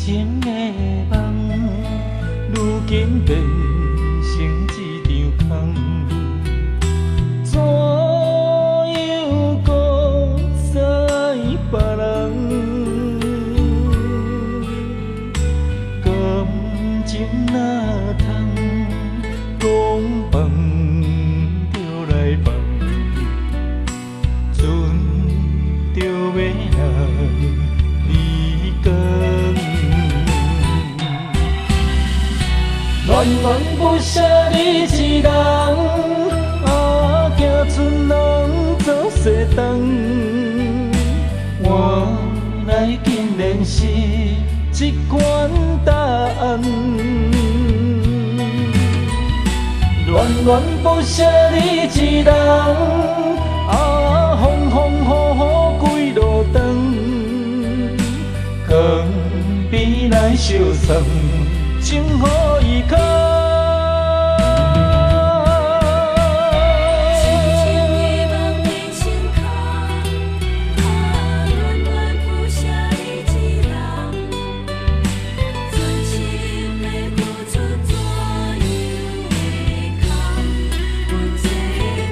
情的夢，如今變成一場空。怎樣閣再愛別人？感情哪通講放就來放，船著欲來離港。恋恋不捨你一人，啊，行出人走西東，換來竟然是這款答案。戀戀不捨你一人，啊，風風雨雨幾落長，江邊來相送，情予伊空。痴情的夢變成空，啊，恋恋不捨你一人，真心的付出怎樣會空阮这人？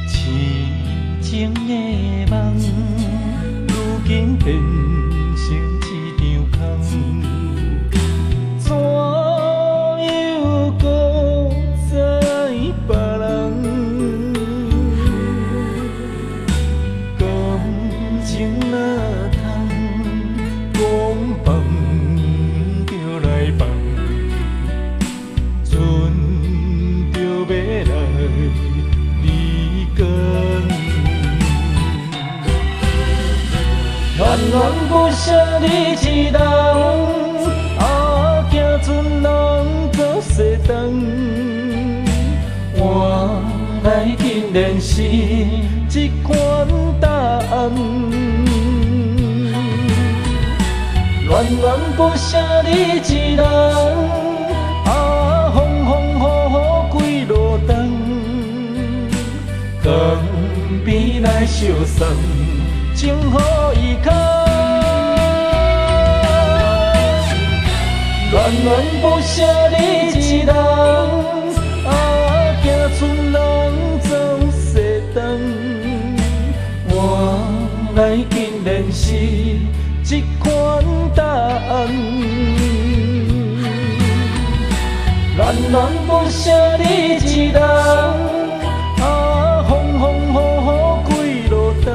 痴情的夢，如今變成一場空。怎樣閣再愛別人？感情哪通講放就來放，船著欲來離港。戀戀不捨你一人，啊，行出人走西東，換來竟然是這款答案。戀戀不捨你一人，啊，風風雨雨幾落冬，江邊來相送，情予伊空。戀戀不捨你一人，啊，行出人走西東，換來竟然是這款答案。戀戀不捨你一人，啊，風風雨雨幾落冬，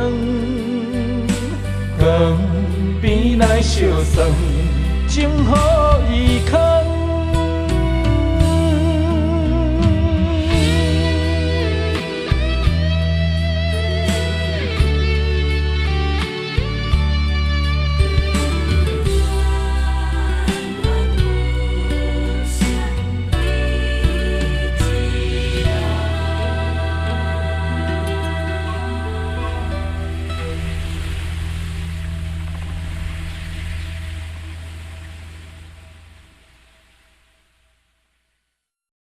江邊來相送，情予伊空。